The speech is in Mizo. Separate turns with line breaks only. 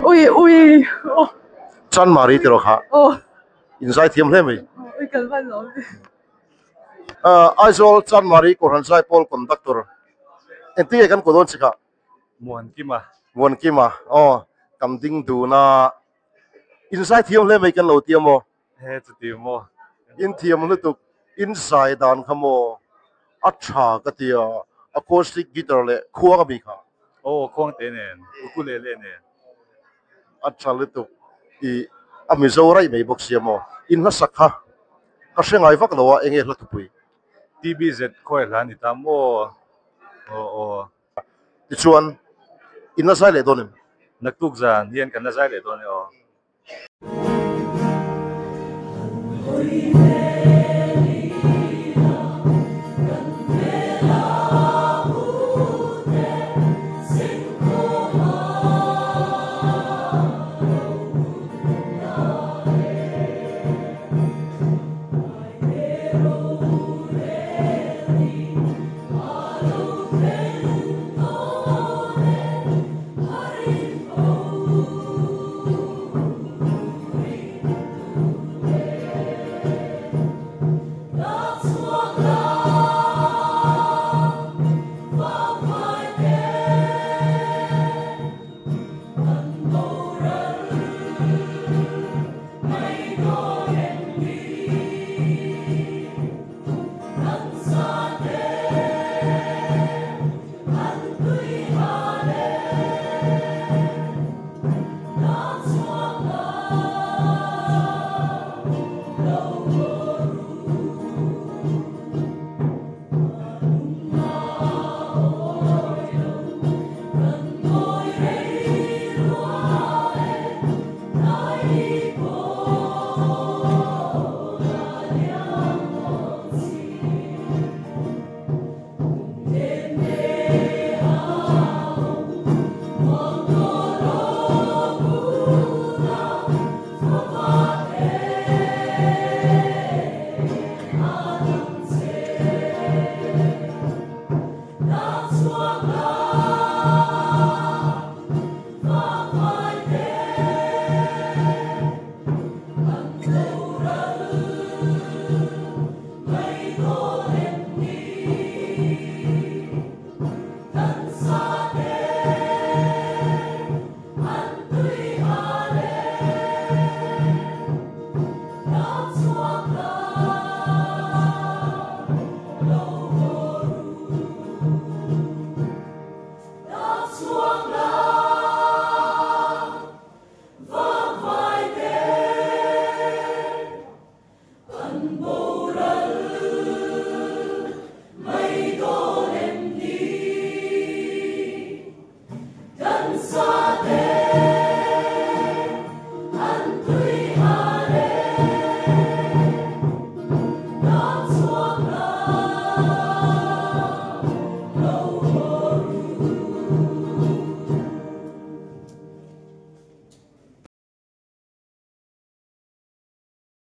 Ui ui aw.
Chanmari tiraw kha.
Aw.
In zaithiam hle mai.
Ui kal van lo.
Aizawl Chanmari Kohhran Zaipawl Conductor engtin nge kan kawh dawn che kha?
Muankima.
Muankima aw kam ding dun a in zaithiam hle mai kan lo ti a maw?
He chuti maw?
In thiam lutuk in zai dan kha maw a tha ka ti a acoustic guitar leh khuang a mi kha.
Aw khuang te nen ukulele nen.
A tha lutuk i a Mizo raih mai bawk sia maw? In hlasak kha ka hre ngai vak lo a enge hla thupui?
TBZ khawi hla ni ta maw? Aw aw.
Tichuan in la zai leh dawn em?
Naktuk zan hian kan la zai leh dawn e aw.